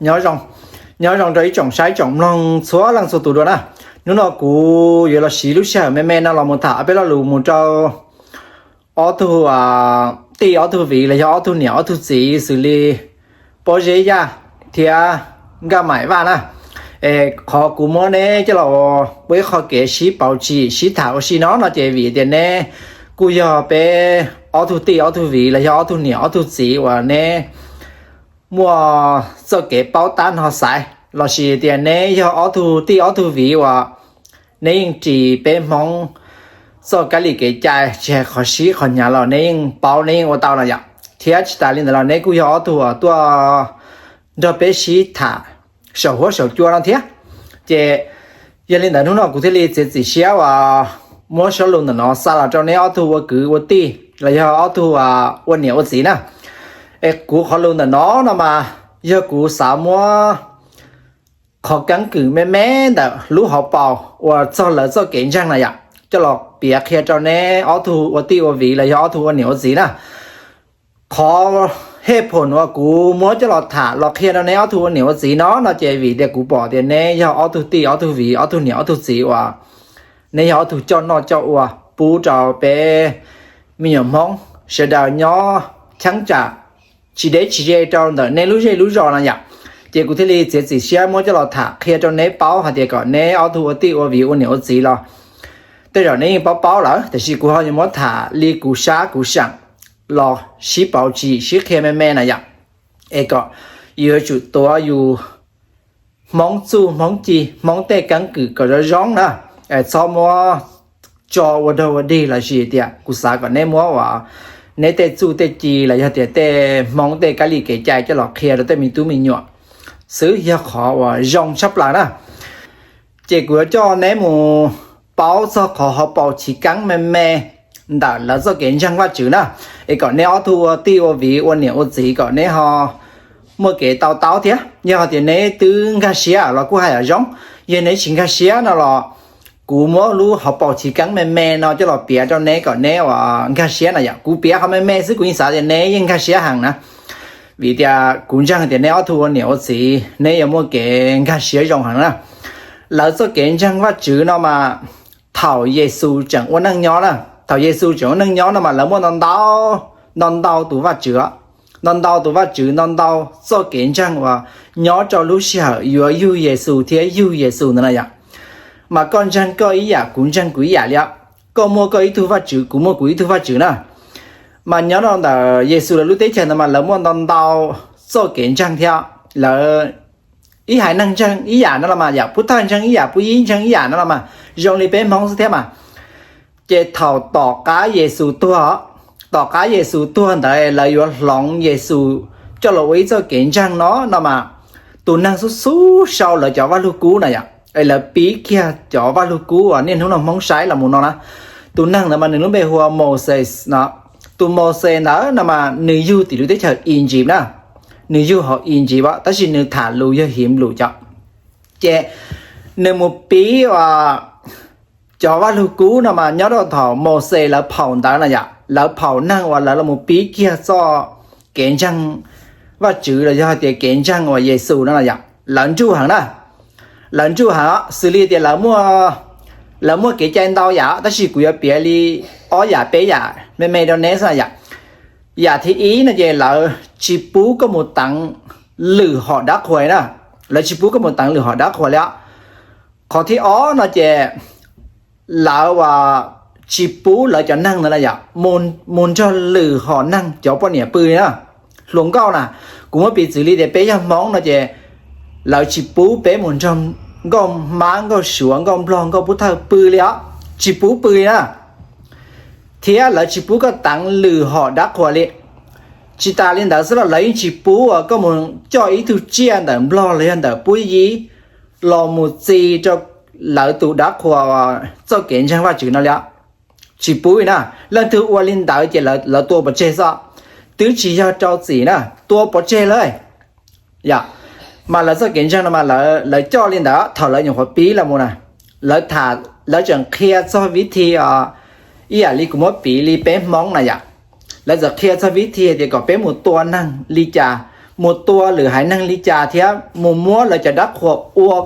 Nyob zoo, nyob zoo rau ib tsoom saib tsoom mloog txhua leej txhua tus dua na. Hnub no kuv yuav los siv lub sij hawm me me no los mus tham ob peb lo lus mus rau ob tug tij ob tug viv los yog ob tug niam ob tug txiv xws li Pob Zeb Yaj thiab Nkaj Maim Vaj na. Es qhov kuv muab neb coj los ua ib qho kev sib pauv tsim sib tham ua si no no ces vim tias neb kuj yog peb ob tug tij ob tug viv los yog ob tug niam ob tug txiv uas neb muaj txoj kev paub tab no xaiv lossis tias neb yog ob tug tij ob tug viv uas neb yeej ris peb Hmoob txoj kab li kev cai tsis hais qhov sib qhov hnyav los neb yeej paub neb yeej ua tau no yom. Thiab tsis tas li ntawd los neb kuj yog ob tug uas tuaj nrog peb sib tham saum huab saum cua no thiab. Ces yog li ntawd hnub no kuv thiaj li txiav txim siab uas muab zaj lus ntawm no xa los rau neb ob tug ua kwv ua tij los yog ob tug ua niam ua txiv na. Es kuv qhov lus ntawm no no mas yog kuv xav muab qhov keeb kwm me me ntawm lub hauv paus uas txog lawv txoj kev ntseeg na yom, coj los piav qhia rau neb ob tug ua tij ua viv los yog ob tug ua niam ua txiv na. Qhov hej phoom uas kuv muab coj los tham los qhia rau neb ob tug ua niam ua txiv no no ces vim tias kuv pom tias neb yog ob tug tij ob tug viv ob tug niam ob tug txiv uas neb yog ob tug coj noj coj ua pub rau peb me nyuam Hmoob sawv daws nyob cheeb tsam tsis deb tsis ze rau ntawm neb lub zej lub zos no yom. Ces kuv thiaj li txiav txim siab muab coj los tham qhia rau neb paub hais tias kom neb ob tug ua tij ua viv ua niam ua txiv los tej zaum neb yeej paub paub lawm, tiam sis kuv ho yuav muab tham li kuv sab kuv seem los sib pauv tsim sib qhia me me na yom. Es kom yuav tsum tuav yus Hmoob txuj Hmoob ci Hmoob tej keeb kwm kom zoo zoo na, txhob muab tso ua dog ua dig lossis tias kuv xav kom neb muab uas neb tej txuj tej ci los yog tias tej Hmoob tej kab li kev cai coj los qhia rau tej me tub me nyuam xwb yog qhov uas zoo tshaj plaws na. Ces kuv yuav coj neb mus paub txog qhov hauv paus chiv keeb me me ntawm lawv txoj kev ntseeg Vajtswv na, es kom neb ob tug ua tij ua viv ua niam ua txiv kom neb ho muaj kev to taub thiab. Yog hais tias neb twb nkag siab los kuj hais zoo, yog neb tsis nkag siab no los kuv muab lub hauv paus chiv keeb me me no coj los piav rau neb kom neb uas nkag siab na yom. Kuv piav qhov me me xwb kuv yeej xav tias neb yeej nkag siab heev na, vim tias kuv ntseeg tias neb ob tug ua niam ua txiv neb yuav muaj kev nkag siab zoo heev na. Lawv txoj kev ntseeg Vajtswv no mas thaum Yexus tseem ua neej nyob na, thaum Yexus tseem ua neej nyob no mas lawv muaj ntau ntau, ntau ntau tus vaj tswv, ntau ntau tus vaj tswv, ntau ntau txoj kev ntseeg uas nyob rau lub sij hawm yuav yug Yexus thiab yug Yexus ntawd na yom. Mas koj ntseeg koj ib yam kuv ntseeg kuv ib yam li, koj muaj koj ib tug vaj tswv kuv muaj kuv ib tug vaj tswv na. Mas nyob rau ntawm Yexus lawv lub teb chaws ntawd mas lawv muaj ntau ntau txoj kev ntseeg thiab, lawv ib haiv neeg ntseeg ib yam no los mas yom, pub thawj ntseeg ib yam, pub yib ntseeg ib yam no los mas zoo li peb Hmoob xwb thiab mas. Ces thaum tom qab Yexus tuag, tom qab Yexus tuag ntawd lawv yuav hloov Yexus coj los ua ib txoj kev ntseeg no no mas tus neeg xub xub sau lawv cov Vaj Lug Kub na yom, es lawv pib kiag cov Vaj Lug Kub uas niaj hnub no Hmoob saib los mus no na. Tus neeg ntawd mas nws lub npe hu ua Mauxes no. Tus Mauxes ntawd no mas nws yug tim lub teb chaws Egypt na, nws yug hauv Egypt tab sis nws tham lus yog Henplus cov. Ces nws mus pib uas cov Vaj Lug Kub no mas nyob rau thaum Mauxes lawv phaum ntawd na yom, lawv phaum neeg uas lawv los mus pib kiag txoj kev ntseeg Vajtswv los yog hais tias kev ntseeg uas Yexus no na yom, lawv ntsuj heev na. Lawv ntsuj heev xws li tias lawv, lawv muaj kev cai ntau yam tab sis kuv yuav piav li ob yam peb yam me me rau neb xwb na yom. Yam thib ib no ces lawv tsis pub koj mus teev lwm hom dab qhuas na, lawv tsis pub koj mus teev lwm hom dab qhuas li. Qhov thib ob no ces lawv uas tsis pub lawv cov neeg ntawd na yom mus nrog lwm hom neeg cov poj niam pw li na. Hluas nkauj na, kuv muab piv txwv li tias peb yog Hmoob no ces lawv tsis pub peb mus nrog nkauj Hmab, nkauj Suav, nkauj Nplog, nkauj Pub Thawj pw li os, tsis pub pw li na. Thiab lawv tsis pub koj teev lwm hom dab qhuas li. Tsis tas li ntawd xwb los lawv yeej tsis pub uas koj mus coj ib tug tsiaj ntawm Nplog los yog ntawm Pub Yib los mus txi rau lawv tus dab qhuas txoj kev ntseeg Vajtswv no li. Tsis pub li na. Leej twg ua li ntawd ces lawv tua pov tseg xwb, twb tsis yog rau txim na, tua pov tseg lawm. Yog, mas lawv txoj kev ntseeg no mas lawv coj li ntawd thaum lawv nyuam qhuav pib los mus na. Lawv tham, lawv tseem qhia txog vib thi ib yam li kuv muab piv li peb Hmoob na yom. Lawv txawm qhia txog vib thi tias kom peb mus tua neeg li cas, mus tua lwm haiv neeg li cas thiab mus muab lawv cov dab qhuas ua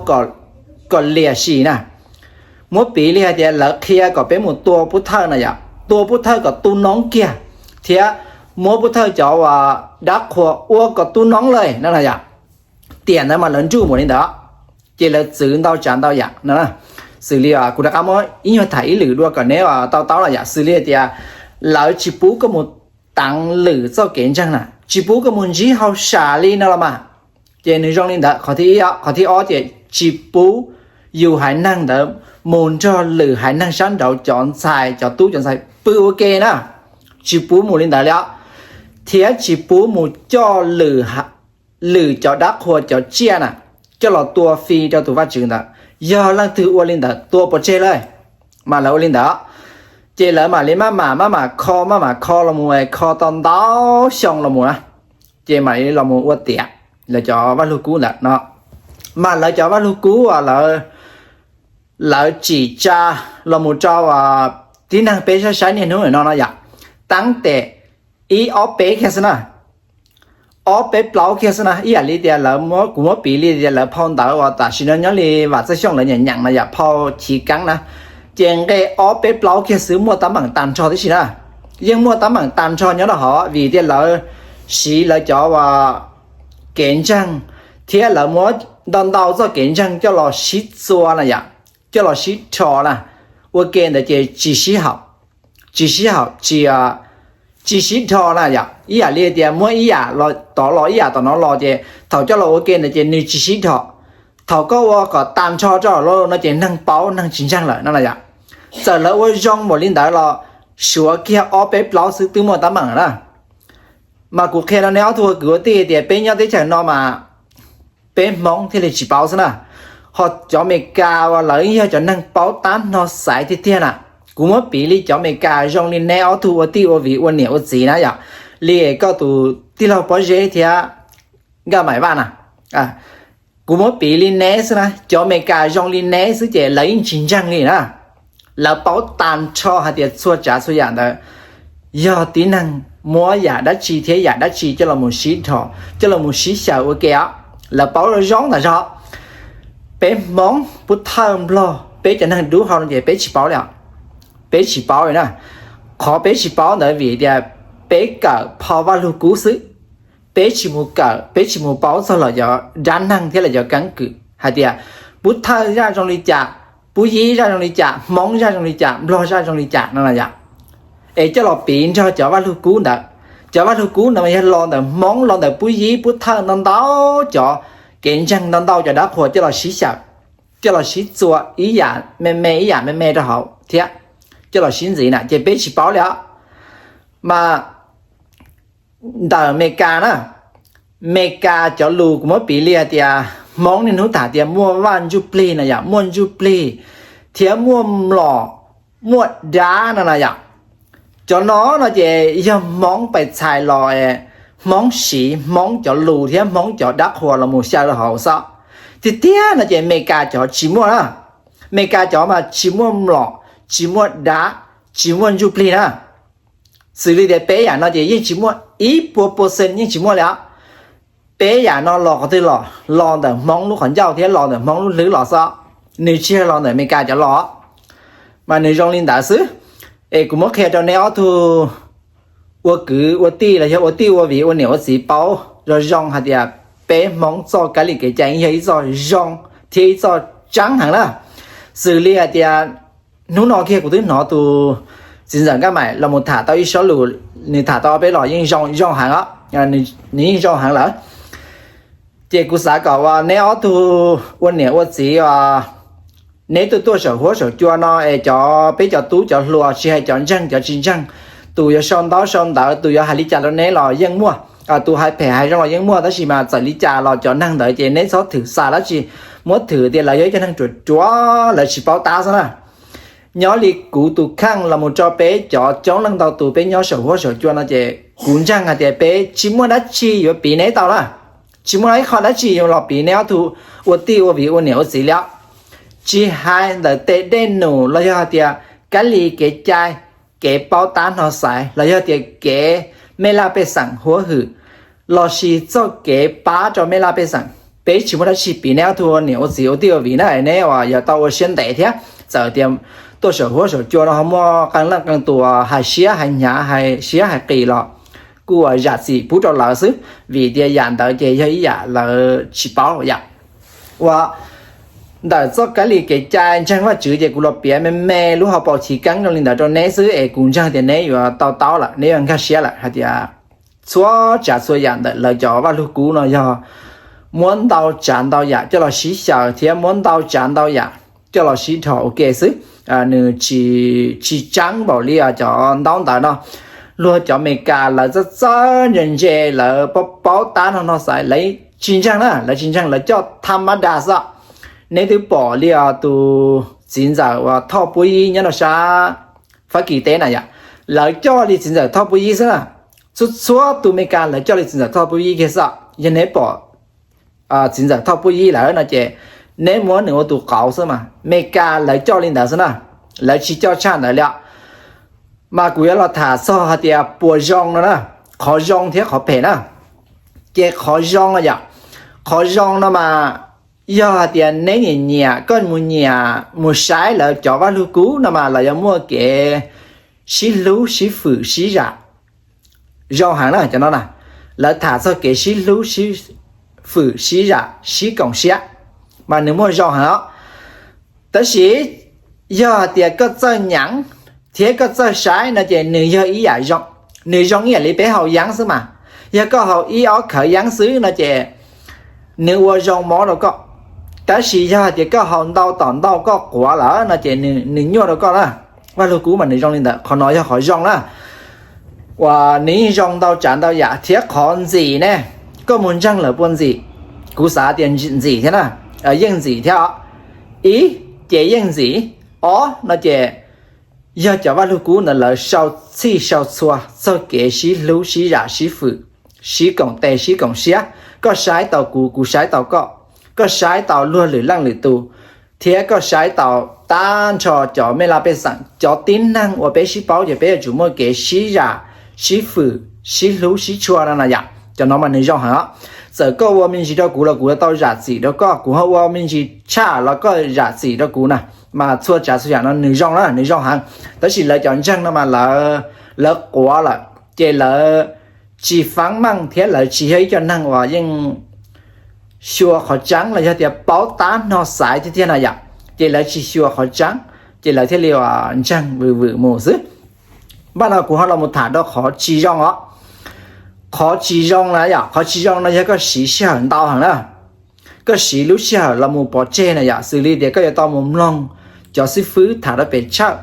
kom liam sim na. Muab piv li hais tias lawv qhia kom peb mus tua pub thawj na yom, tua pub thawj kom tu noob kiag, thiab muab pub thawj cov dab qhuas ua kom tu noob lawm no na yom. Tiam ntawd mas lawv nruj mus li ntawd, ces lawv txwv ntau tsav ntau yam no. Xws li kuv rov qab muab ib nyuag tham ib lwm dua kom neb tau taub los yom, xws li tias lawv tsis pub koj mus teev lwm txoj kev ntseeg na, tsis pub koj mus ntsib hauj sam li no los mas. Ces nws zoo li ntawd. Qhov thib ob ces tsis pub yus haiv neeg ntawd mus nrog lwm haiv neeg sab nraud cov ntxhais, cov tub cov ntxhais pw ua ke na, tsis pub mus li ntawd li os. Thiab tsis pub mus coj lwm cov dab qhuas cov tsiaj na, coj los tua fij rau tus vaj tswv ntawd. Yog leej twg ua li ntawd tua pov tseg lawm, mas lawv ua li ntawd. Ces lawv mam li maj mam maj mam kho maj mam kho los mus, kho tau ntau xyoo los mus na, ces mam li los mus ua tiav lawv cov Vaj Lug Kub ntawd no. Mas lawv cov Vaj Lug Kub uas lawv tsim tsa los mus rau tib neeg peb saib saib niaj hnub no no yom, teeb tes ib ob peb kiag xwb na, ob peb plaub kiag xwb na. Ib yam li tias lawv, kuv muab piv li tias lawv phau ntawv uas tam sim no nyob li Vam Txawj Xyooj lawv nyeem nyeem no yom, phau chiv keeb na, ces nqe ob peb plaub kiag xwb muaj teeb meem tag nrho tib si na. Yeej muaj teeb meem tag nrho nyob rau hauv vim tias lawv siv lawv cov kev ntseeg thiab lawv muab ntau ntau txoj kev ntseeg coj los sib txua na yom, coj los sib rho na, ua ke ntawd ces tsis sib haum, tsis sib haum, tsis, tsis sib rho na yom. Ib yam li tias muab ib yam tod los ib yam tom no los ces thaum coj los ua ke ntawd ces nws tsis sib rho. Thaum koj ua kom tag nrho rau lawm no ces neeg paub neeg tsis ntseeg lawm no na yom. Txawm lawv ua zoo npaum li ntawd los suav kiag ob peb plaub xwb twb muaj teeb meem lawm na. Mas kuv qhia rau neb ob tug ua kwv ua tij tias peb nyob teb chaws no mas peb Hmoob thiaj li tsis paub xwb na. Ho cov Amelikas uas lawv yog cov neeg paub tab hno xaiv tiag tiag na. Kuv muab piv li cov Amelikas zoo li neb ob tug ua tij ua viv ua niam ua txiv na yom, li koj tus tij laug Pob Zeb thiab Nkaj Maim Vaj na. Kuv muab piv li neb xwb na, cov Amelikas zoo li neb xwb ces lawv yeej tsis ntseeg li na. Lawv paub tag nrho hais tias txhua tsav txhua yam ntawd yog tib neeg muab yam dab tsi thiab yam dab tsi coj los mus sib dhos, coj los mus sib xyaw ua ke os. Lawv paub zoo tas zog. Peb Hmoob, Pub Thawj, Nplog, peb cov neeg dub hau no ces peb tsis paub li os. Peb tsis paub li na. Qhov peb tsis paub ntawd vim tias peb kawm phau Vaj Lug Kub xwb. Peb tsis mus kawm, peb tsis mus paub txog lawv cov dab neeg thiab lawv cov keeb kwm hais tias Pub Thawj zaj zoo li cas, Pub Yib zaj zoo li cas, Hmoob zaj zoo li cas, Nplog zaj zoo li cas no na yom. Es coj los piv nrog cov Vaj Lug Kub ntawd. Cov Vaj Lug Kub ntawd mas yog los ntawm Hmoob, los ntawm Pub Yib, Pub Thawj, ntau ntau cov kev ntseeg, ntau ntau cov dab qhuas coj los sib xyaw, coj los sib txua ib yam me me ib yam me me rau hauv thiab coj los sib ntxiv na ces peb tsis paub li os. Mas ntawm Amelikas na, Amelikas cov lus kuv muab piv li hais tias Hmoob niaj hnub tham tias muaj vaj ntsuj plig na yom, muaj ntsuj plig thiab muaj mlom, muaj dab no na yom. Cov no no ces yog Hmoob pais txhais los, Hmoob siv Hmoob cov lus thiab Hmoob cov dab qhuas los mus xyaw rau hauv xwb. Tiag tiag no ces Amelikas cov tsis muaj na. Amelikas cov mas tsis muaj mlom, tsis muaj dab, tsis muaj ntsuj plig na. Xws li tias peb yam no ces yeej tsis muaj, ib puas percent yeej tsis muaj li os. Peb yam no los qhov twg los? Los ntawm Hmoob lub qhov ncauj thiab los ntawm Hmoob lub hlwb los xwb. Nws tsis yog los ntawm Amelikas cov los. Mas nws zoo li ntawd xwb. Es kuv muab qhia rau neb ob tug ua kwv ua tij los yog ua tij ua viv ua niam ua txiv paub zoo zoo hais tias peb Hmoob txoj kab li kev cai yog ib txoj zoo thiab ib txoj tseeb heev na. Xws li hais tias hnub no kiag kuv twb hnov tus txiv ntxawm Nkaj Maim los mus tham tau ib sob lus, nws tham tau peb los yeej zoo zoo heev os, nws yeej zoo heev lawm. Ces kuv xav kom uas neb ob tug ua niam ua txiv os, neb tuaj tuaj saum huab saum cua no es cov, peb cov tub cov hluas tsis hais cov ntseeg cov tsis ntseeg, tus yuav sau ntaub sau ntawv, tus yuav hais li cas rau neb los yeej muaj, tus hais phem hais zoo los yeej muaj, tab sis mas txawm li cas los cov neeg ntawd ces neb txhob thwm xa dab tsi, muab thwm tias lawv yog ib cov neeg ruam ruam lawv tsis paub tab xwb na. Nyob li kuv tus kheej los mus rau peb cov coob leej ntau tus peb nyob saum huab saum cua no ces kuv ntseeg hais tias peb tsis muaj dab tsi yuav piv neb tau na. Tsis muaj ib qho dab tsi yuav los piv neb ob tug ua tij ua viv ua niam ua txiv li os. Tsis hais ntawm tes dej num los yog hais tias kab li kev cai, kev paub tab hno xaiv los yog tias kev mej laj pej xeem huab hwm, lossis txoj kev pab rau mej laj pej xeem. Peb tsis muaj dab tsi piv neb ob tug niam ua txiv ua tij ua viv na, neb uas yog tau ua siab ntev thiab txawm tias tuaj saum huab saum cua no ho muaj qee leej qee tus hais siab hais hnyav hais siab hais qis los kuj uas zam txim pub rau lawv xwb, vim tias yam ntawd ces yog ib yam lawv tsis paub yam. Uas ntawm txoj kab li kev cai ntseeg Vajtswv ces kuv los piav me me lub hauv paus chiv keeb zoo li ntawd rau neb xwb es kuv ntseeg tias neb yuav to taub lawm, neb yuav nkag siab lawm hais tias txhua tsav txhua yam ntawm lawv cov vaj lug kub no yog muab ntau tsav ntau yam coj los sib xyaw thiab muab ntau tsav ntau yam coj los sib dhos ua ke xwb. Nws tsis, tsis tseeb npaum li cov ntaub ntawv no. Luag cov Amelikas lawv txawj txawj ntse ntse, lawv paub paub tab no no xaiv, lawv tsis ntseeg na, lawv tsis ntseeg, lawv coj tham mab das xwb. Neb twb pom li tus txiv ntxawm uas Thoj Puab Yib nyob rau sab Fab Kis teb na yom, lawv coj li txiv ntxawm Thoj Puab Yib xwb na. Txhua txhua tus Amelikas lawv coj li txiv ntxawm Thoj Puab Yib kiag xwb. Yog neb pom txiv ntxawm Thoj Puab Yib lawm no ces neb muab nws ua tus qauv xwb mas. Amelikas lawv coj li ntawd xwb na, lawv tsis coj tshaj ntawd li. Mas kuv yuav los tham txog hais tias puas zoo no na, qhov zoo thiab qhov phem na. Ces qhov zoo no yom, qhov zoo no mas yog hais tias neb nyiam nyiam, koj mus nyiam mus saib lawv cov vaj lug kub no mas lawv yuav muaj kev sib hlub sib fwm sib zam zoo heev na cov no na. Lawv tham txog kev sib hlub sib fwm sib zam sib koom siab mas nws muaj zoo heev os. Tab sis yog hais tias koj txawj nyav thiab koj txawj saib no ces nws yog ib yam zoo, nws zoo ib yam li peb haus yeeb xwb mas. Yog koj haus ib ob khawv yeeb xwb no ces nws ua zoo mob rau koj. Tab sis yog hais tias koj haus ntau tom ntau koj quav lawm no ces nws nyuaj rau koj na. Vaj lug kub mas nws zoo li ntawd, qhov no yog qhov zoo na. Uas nws yeej zoo ntau tsav ntau yam thiab qhov ntxim ne, koj mus ntseeg lawv puas ntxim? Kuv xav tias ntxim thiab na, yeej ntxim thiab os. Ib, ces yeej ntxim. Ob no ces yog cov vaj lug kub ntawd lawv sau txhij sau txhua txog kev sib hlub sib zam sib fwm, sib koom tes sib koom siab. Koj saib tau kuv, kuv saib tau koj, koj saib tau luag lwm leej lwm tus, thiab koj saib tau tag nrho cov mej laj pej xeem, cov tib neeg uas peb sib paub ces peb yuav tsum muaj kev sib zam, sib fwm, sib hlub sib tshua no na yom. Cov no mas nws zoo heev os. Txawm koj ua me ntsis rau kuv los kuv yuav tau zam txim rau koj, kuv ho ua me ntsis tshaj los koj zam txim rau kuv na. Mas txhua tsav txhua yam no nws zoo na, nws zoo heev. Tab sis lawv cov ntseeg no mas lawv, lawv quav lawm ces lawv tsis faab meej thiab lawv tsis yog ib co neeg uas yeej xyuas qhov tseeb los yog tias paub tab no xaiv tiag tiag na yom. Ces lawv tsis xyuas qhov tseeb, ces lawv thiaj li ntseeg vwm vwm mus xwb. Npaj no kuv ho los mus tham rau qhov tsis zoo os. Qhov tsis zoo na yom, qhov tsis zoo no yog koj siv sij hawm ntau heev na. Koj siv lub sij hawm los mus pov tseg na yom, xws li tias koj yuav tau mus mloog cov xib fwb tham rau pem tshawj.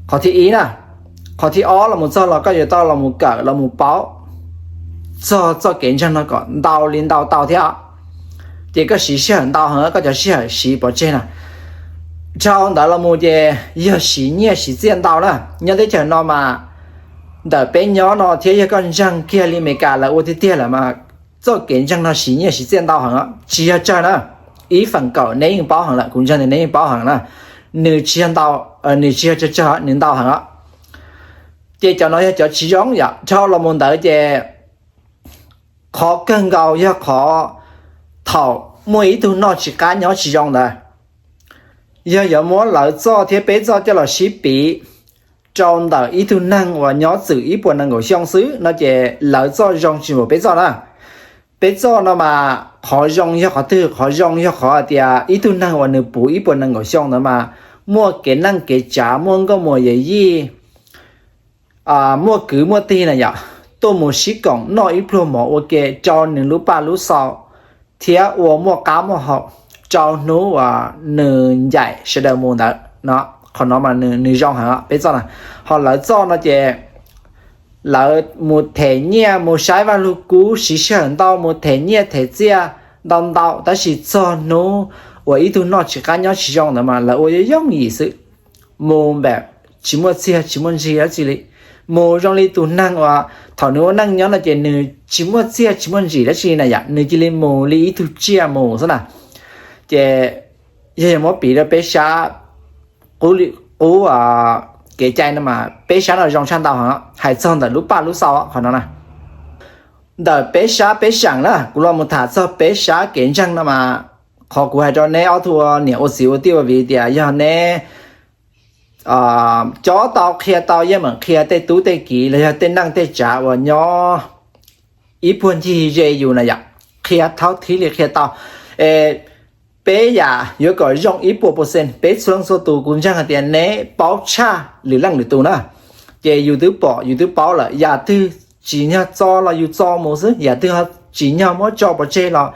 Qhov thib ib na, qhov thib ob los mus txog los koj yuav tau los mus kawm los mus paub txog txoj kev ntseeg no kom ntau li ntau tau thiab. Ces koj siv sij hawm ntau heev, koj cov sij hawm siv pov tseg na. Dhau ntawd los mus ces yog siv nyiaj siv txiaj ntau na. Nyob teb chaws no mas ntawm peb nyob no thiab yog koj ntseeg kiag li Amelikas lawv ua tiag tiag lawm mas txoj kev ntseeg no siv nyiaj siv txiaj ntau heev, tsis yog tsawg na. Ib feem kaum neb yeej paub heev lawm, kuv ntseeg tias neb yeej paub heev na. Nws tsis yog ntau, nws tsis yog tsawg tsawg, nws ntau heev os. Ces cov no yog cov tsis zoo yom. Dhau los mus ntawd ces qhov kawg nkaus yog qhov thaum muaj ib tug noj tsis qab nyob tsis zoo ntawd. Yog yuav muab lawv txoj thiab peb txoj coj los sib piv rau ntawm ib tug neeg uas nyob txwm ib puas nees nkaum xyoo xwb no ces lawv txoj zoo tsis npaum peb txoj na. Peb txoj no mas qhov zoo yog qhov twg? Qhov zoo yog qhov hais tias ib tug neeg uas nws puv ib puas nees nkaum xyoo ntawd mas muaj kev neej kev tsav, muaj nkauj muam yawm yij, muaj kwv muaj tij na yom, tuaj mus sib koom noj ib pluag mov ua ke rau nws lub paj lub xau thiab ua muaj qab muaj hau rau hnub uas nws ncaim sawv daws mus ntawd no. Qhov no mas nws zoo heev peb txoj na. Ho lawv txoj no ces lawv mus them nyiaj, mus saib vaj lug kub, siv sij hawm ntau mus them nyiaj them txiaj ntau ntau, tab sis txog hnub uas ib tug noj tsis qab nyob tsis zoo ntawd mas lawv ua yooj yooj yim xwb. Mus npam tsis muaj txiaj tsis muaj ntsig dab tsi li. Mus zoo li tus neeg uas thaum nws ua neej nyob no ces nws tsis muaj txiaj tsis muaj ntsig dab tsi na yom, nws cia li mus li ib tug tsiaj mus xwb na. Ces yog yuav muab piv rau peb sab qub, qub kev cai no mas peb sab no zoo tshaj ntau heev, hais txog ntawm lub paj lub xau qhov no na. ntawm peb sab peb seem na, kuv los mus tham txog peb sab kev ntseeg no mas, qhov kuv hais rau neb ob tug niam ua txiv ua tij ua viv tias yog neb cob tau qhia tau yeej meem qhia tej tub tej kiv los yog tej neej tej tsav uas nyob ib puag ncig ze yus na yom, qhia thaub thib li qhia tau. Es peb yam yuav kom zoo ib puas percent, peb txhua leej txhua tus kuv ntseeg hais tias neb paub tshaj lwm leej lwm tus na. Ces yus twb pom yus twb paub lawm, yam twg tsim nyog txo los yus txo mus xwb, yam twg tsim nyog muab tso pov tseg los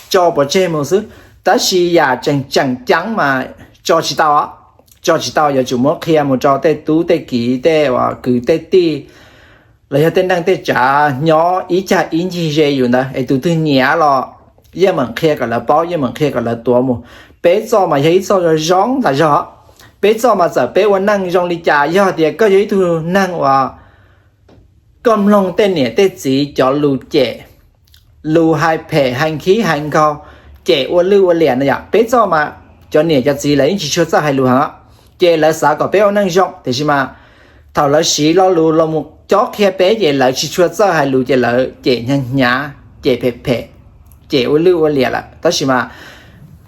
tso pov tseg mus xwb. Tab sis yam tseem tseem ceeb mas tso tsis tau, tso tsis tau, yuav tsum muab qhia mus rau tej tub tej kiv, tej uas kwv tej tij los yog tej neej tej tsav nyob ib cag ib ncig ze yus ntawd, es tus twg nyiam los yeej meem qhia kom lawv paub, yeej meem qhia kom lawv tuav mus. Peb txoj mas yog ib txoj zoo zoo tas zog. Peb txoj mas txawm peb ua neej zoo li cas, yog tias koj yog ib tug neeg uas koj mloog tej niam tej txiv cov lus cem, lus hais phem hais nkhib hais nkaug, cem ua lwj ua liam na yom, peb txoj mas cov niam cov txiv lawv yeej tsis tshua txawj hais lus heev, ces lawv xav kom peb ua neej zoo, tiam sis mas thaum lawv siv lo lus los mus cob qhia peb ces lawv tsis tshua txawj hais lus, ces lawv cem hnyav hnyav, cem phem phem, cem ua lwj ua liam lawm. Tab sis mas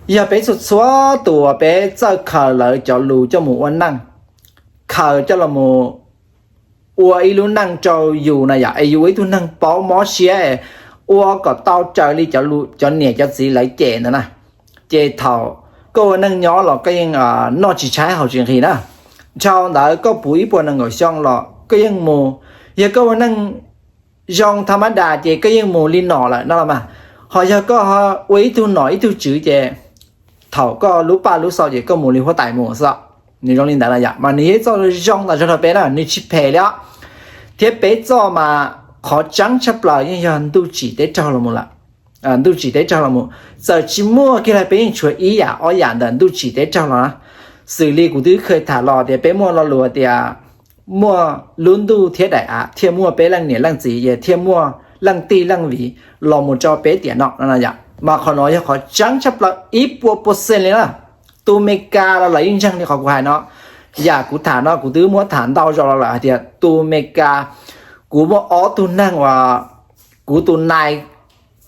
yog peb txhua txhua tus uas peb txawj khaws lawv cov lus coj mus ua neej, khaws coj los mus ua ib lub neej rau yus na yom, es yus ua ib tug neeg paub mob siab, ua kom tau raws li cov niam cov txiv lawv cem ntawd na, ces thaum koj ua neej nyob los koj yeej noj tsis tshaib haus tsis nqhis na. Dhau ntawd koj puv ib puas nees nkaum xyoo los koj yeej mus, yog koj ua neej zoo tha mab das ces koj yeej mus li nom lawm no los mas. Ho yog koj ua ib tug nom ib tug tswv ces thaum koj lub paj lub xaus ces koj mus li huab tais mus xwb. Nws zoo li ntawd na yom, mas nws yog ib txoj zoo tas zog rau peb na, nws tsis phem li os. Thiab peb txoj mas qhov tseeb tshaj plaws yeej yog ntuj tsim teb raug los mus lawm. Ntuj tsim teb raug los mus, txawm tsis muaj kiag los peb yeej tshuav ib yam ob yam ntawm ntuj tsim teb raug los na. Xws li kuv twb kheev tham los tias peb muaj lo lus tias muaj lub ntuj thiab daim av thiaj muaj peb leej niam leej txiv, thiaj muaj leej tij leej viv los mus rau peb tiam no no yom. Mas qhov no yog qhov tseeb tshaj plaws ib puas percent li na. Tus Meskas los lawv yeej ntseeg li qhov kuv hais no. Yam kuv tham no kuv twb muab tham ntau zaus los lawm hais tias tus Meskas, kuv muaj ob tug neeg uas kuv tus nais,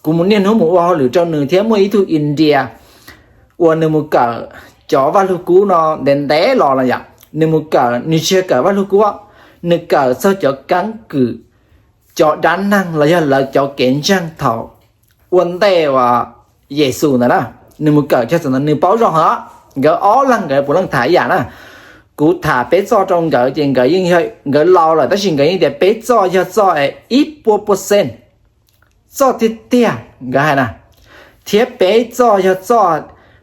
kuv mus niaj hnub mus ua hauj lwm rau nws thiab muaj ib tug India uas nws mus kawm cov Vaj Lug Kub no ntev ntev los los yom, nws mus kawm, nws tsis yog kawm Vaj Lug Kub, nws kawm txog cov keeb kwm, cov dab neeg los yog lawv cov kev ntseeg thaum ua ntej uas Yexus ntawd na. Nws mus kawm txog ntawd nws paub zoo heev. Nkawd ob leeg nkawd puav leej tham ib yam na. Kuv tham peb txoj rau nkawd ces nkawd yeej, nkawd laus lawm tab sis nkawd yeej tias peb txoj yog txoj ib puas percent, txoj tiag tiag nkawd hais na. Thiab peb txoj yog txoj,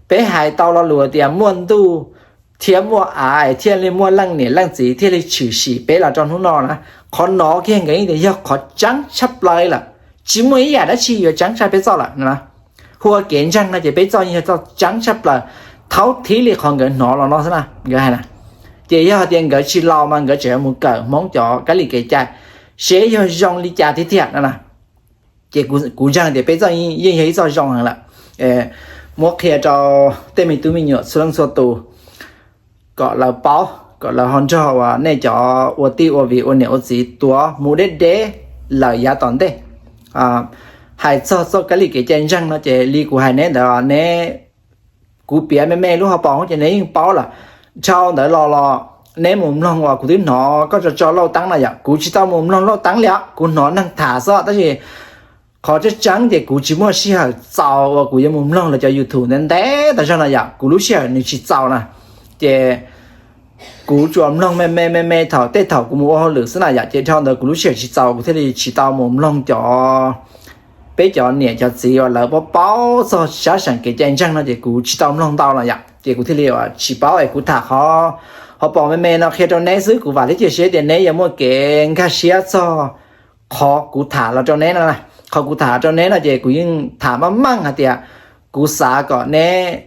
peb hais tau lo lus tias muaj ntuj thiab muaj av thiaj li muaj leej niam leej txiv thiaj li tshwm sim peb los rau hnub no na. Qhov no kiag nkawd yeej tias yog qhov tseeb tshaj plaws lawm, tsis muaj ib yam dab tsi yuav tseeb tshaj peb txoj lawm. Hu ua kev ntseeg no ces peb txoj yeej yog txoj tseeb tshaj plaws, thaub thib li qhov nkawd hnov los no xwb na nkawd hais na. Ces yog tias nkawd tsis laus mas nkawd tseem yuav mus kawm Hmoob cov kab li kev cai seb yog zoo li cas tiag tiag no na. Ces kuv ntseeg tias peb txoj yeej yog ib txoj zoo heev lawm. Muab qhia rau tej me tub me nyuam txhua leej txhua tus kom lawv paub, kom lawv ho nrog uas nej cov ua tij ua viv ua niam ua txiv tuav mus deb deb lawm yav tom ntej. Hais txog txoj kab li kev cai ntseeg no ces li kuv hais neb ntawd neb, kuv piav me me lub hauv paus ces neb yeej paub lawm. Dhau ntawd los los neb mus mloog uas kuv twb hnov koj tso tso Lauj Teeb no yom, kuv tsis tau mus mloog Lauj Teeb li os, kuv hnov neeg tham xwb tab sis qhov tseeb tseeb ces kuv tsis muaj sij hawm txaus uas kuv yuav mus mloog lawv cov YouTube ntev ntev tas zog no yom, kuv lub sij hawm nws tsis txaus na. Ces kuv tsuas mloog me me me me thaum tej thaum kuv mus ua hauj lwm xwb na yom, ces dhau ntawd kuv lub sij hawm tsis txaus kuv thiaj li tsis tau mus mloog cov, peb cov niam cov txiv uas lawv paub paub txog sab seem kev cai ntseeg no ces kuv tsis tau mloog ntau no yom, ces kuv thiaj li tsis paub es kuv tham qhov hauv paus me me no qhia rau neb xwb. Kuv vam thiab cia siab tias neb yuav muaj kev nkag siab txog qhov kuv tham los rau neb no. Qhov kuv tham rau neb no ces kuv yeej tham meej meej hais tias kuv xav kom neb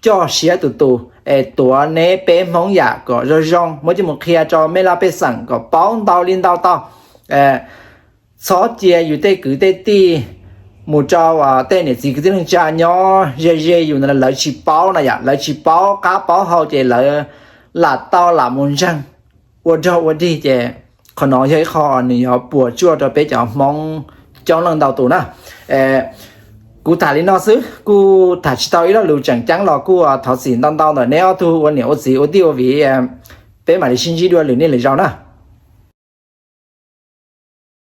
coj siab tus tus es tuav neb peb Hmoob yam kom zoo zoo muab coj mus qhia rau mej laj pej xeem kom paub ntau li ntau tau. Txhob cia yus tej kwv tej tij mus rau tej niam txiv kwv tij neej tsa nyob ze ze yus ntawd lawv tsis paub na yom, lawv tsis paub qab paub hau ces lawv lam tau lam mus ntseeg ua rog ua dig ces qhov no yog ib qho nws yuav puas tsuaj rau peb cov Hmoob coob leej ntau tus na. Kuv tham li no xwb, kuj tham tsis tau ib lo lus tseem ceeb los kuj thov txim ntau ntau ntawm neb ob tug ua niam ua txiv ua tij ua viv. Peb mam li sib ntsib dua lwm niaj lwm zaus na.